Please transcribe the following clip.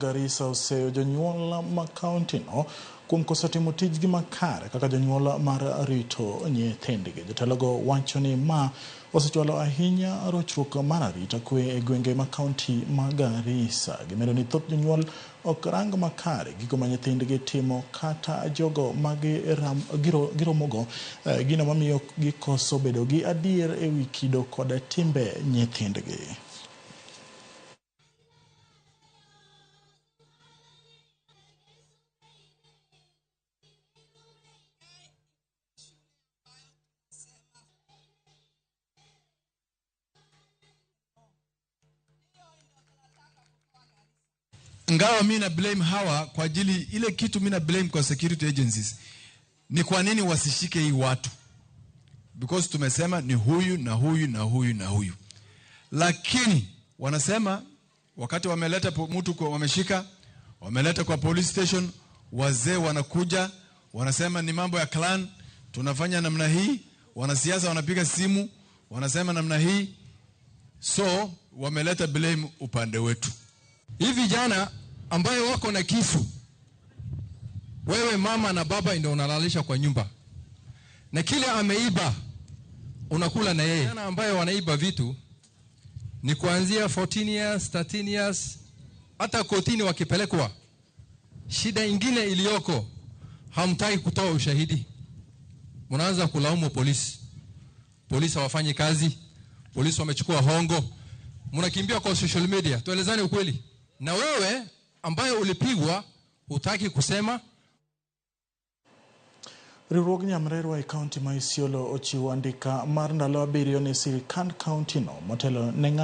Garissa oseyo jonyuol ma kaontino kuom koso timo tijgi makare kaka jonyuol mar rito nyithindgi. Jotelogo wacho ni ma osechwalo ahinya rochruok mar arita kwe e gwenge ma kaonti ma Garissa. Gimedo ni thoth jonyuol ok rang makare gigo ma nyithindgi timo kata jogo ma giromogo, gino mamiyo gikoso bedo gi adier e wi kido kod timbe nyithindgi. Ingawa mi na blame hawa kwa ajili ile kitu, mi na blame kwa security agencies ni kwa nini wasishike hii watu, because tumesema ni huyu na huyu na huyu na huyu, lakini wanasema wakati wameleta mtu kwa, wameshika, wameleta kwa police station, wazee wanakuja wanasema ni mambo ya clan, tunafanya namna hii. Wanasiasa wanapiga simu wanasema namna hii, so wameleta blame upande wetu. Hii vijana ambayo wako na kisu, wewe mama na baba ndio unalalisha kwa nyumba, na kile ameiba unakula na yeye. Vijana ambayo wanaiba vitu ni kuanzia 14 years, 13 years, hata kotini wakipelekwa. Shida ingine iliyoko, hamtaki kutoa ushahidi, mnaanza kulaumu polisi. Polisi hawafanyi kazi, polisi wamechukua hongo, mnakimbia kwa social media. Tuelezane ukweli. Na wewe ambaye ulipigwa hutaki kusema. Riwruog nyamrerwa e kaunti ma Isiolo ochiwo andika mar ndalo 7 ne sirikand kaunti no motelo ne